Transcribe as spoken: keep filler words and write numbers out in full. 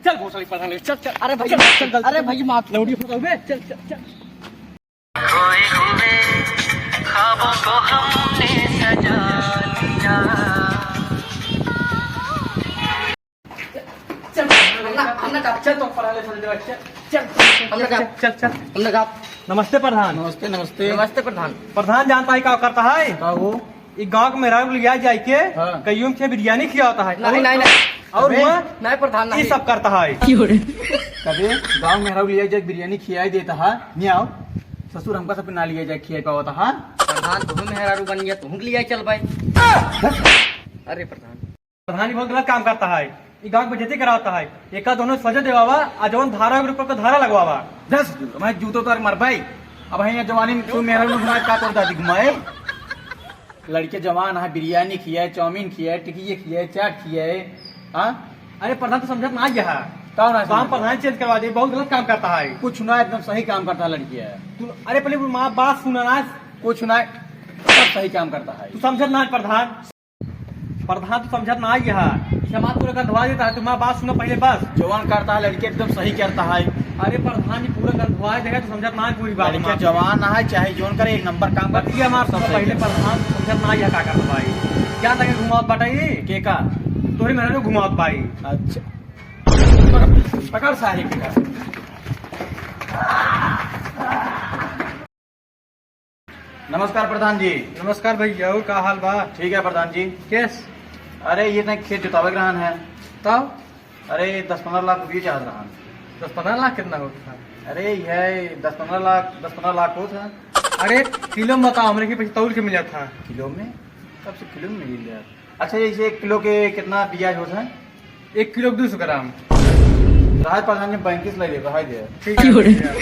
चल भोसड़ी पढ़ा ले, चल, चल। अरे भाई, चल, चल, चल, अरे भाई, माफ। लौड़ी फंसाओ बे, चल, चल, चल। खोए हुए ख्वाबों को हमने सजा लिया। चल, हमने, हमने कहा, चल, तो पढ़ा ले, चल, चल, चल, चल, हमने कहा, चल, चल, चल। हमने कहा। नमस्ते प्रधान। नमस्ते, नमस्ते। नमस्ते प्रधान। प्रधान जानता है का करता है? का हो? ई गाँव के मेहरारू लिया जाए के हाँ। कईयो में से बिरयानी खियावता है। नहीं, और, नहीं, नहीं। और अबे, हुआ नहीं प्रधान, ई नहीं। सब करता है। कबे गाँव मेहरारू लिया जाए बिरयानी खियाई देता है, नहीं आओ। ससुर हमका सबके ना लिया जाए खियाई पावता है। प्रधान, तुहू मेहरारू बन गया, तुहू के लिया चल भाई। बस। अरे प्रधान। प्रधान जी बहुत गलत काम करता है, ई गाँव के बेइज्जती करावता है। एका दोनों सजा देवावा, आ जौन धारा के ऊपर के धारा लगवावा। दस, मैं जूतो तार मर भाई। अब यहाँ जवानी में तू मेहरारू घुमाए का तोर दादी घुमाए? लड़के जवान है, बिरयानी खियाए, चाउमीन खियाए, टिकिए खियाए, चाट खियाए, हाँ? अरे प्रधान, तू समझत ना यह। का ना काम समझत? प्रधान change करवा दे, बहुत गलत काम करता है। कुछ ना, एकदम सही काम करता है लड़की है। तू, अरे पहले माँ बात सुना ना। कुछ ना, सब सही काम करता है। तू समझत ना प्रधान। प्रधान, तू समझत ना यह। समाज पूरा गंधवा देता है, तू माँ बात सुना पहले बस। जवान करता है लड़की, एकदम सही करता है। अरे प्रधान जी, पूरा गंधवा देगा, तू समझत ना पूरी बात लड़के हमार। जवान है, चाहे जौन करे, एक नंबर काम करता बतिया हमार सब सुना सही पहले करता है। प्रधान, तू समझत ना यह का करत भाई। क्या तक घुमावत बाटे? के का? तोरी मेहरारू घुमावत भाई। अच्छा। पकड़, पकड़ सारे के का। नमस्कार प्रधान जी। नमस्कार भैया, और का हाल बा? ठीक है प्रधान जी। केस? अरे ये नहीं खेत जोतावे के रहन है। तब? अरे दस पन्द्रह लाख रुपये चाहत रहन। दस पन्द्रह लाख कितना होता है? अरे यह दस पन्द्रह लाख, दस पन्द्रह लाख होत है। अरे किलो में बताओ, हमरे के पैसे तौल के मिला था। किलो में? कब से किलो में मिल गया? अच्छा, जैसे एक किलो के कितना बियाज होत है? एक किलो के दो सौ ग्राम। राहत प्रधान जी, पैंतीस ले ले, रहा दे। ठीक है भैया।